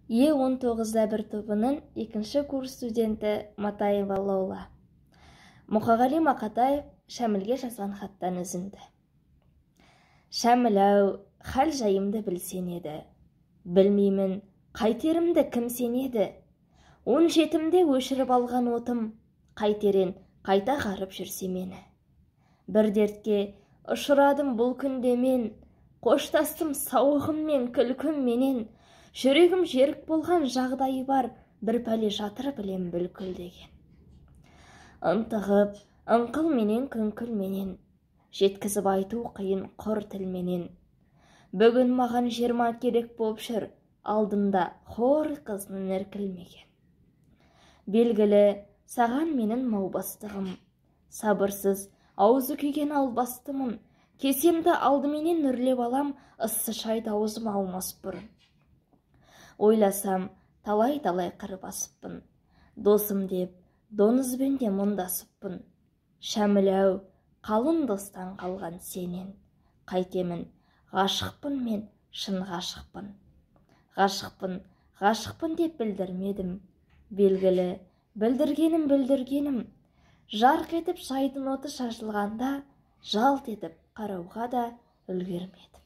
Е19-да бір тобының екінші курс студенті Матаева Лола. Мұқағали Мақатаев Шәмілге жазған хаттан үзінді. Шәміл-ау, хал жайымды білсең еді. Білмеймін, қайтерімді кім сенеді. 17-імде өшіріп алған отым, қайтерен қайта қарып жүрсе мені. Бір дертке ұшырадым бұл күнде мен, қоштастым сауығыммен, күлкімменен. Жүрегім жерік болған жағдайы бар, бір пәле жатыр білем бүлкілдеген. Ынтығып, ыңқылменен, күңкілменен, жеткізіп айту қиын құр тілменен. Бүгін маған 20 керек боп жүр, алдымда хор қызының іркілмеген. Белгілі, саған менің маубастығым, сабырсыз, аузы күйген албастымын. Кесемді алдыменен үрлеп алам, ыссы шайды аузыма алмас бұрын. Ойласам, талай-талай қыр басыппын, досым деп доңызбен де мұндасыппын. Шәміл-ау, қалың достан қалған сенен, қайтемін, ғашықпын мен, шын ғашықпын. Ғашықпын, ғашықпын деп білдірмедім, белгілі, білдіргенім, білдіргенім. Жарқ етіп шайдың оты шашылғанда, жалт етіп қарауға да үлгермедім.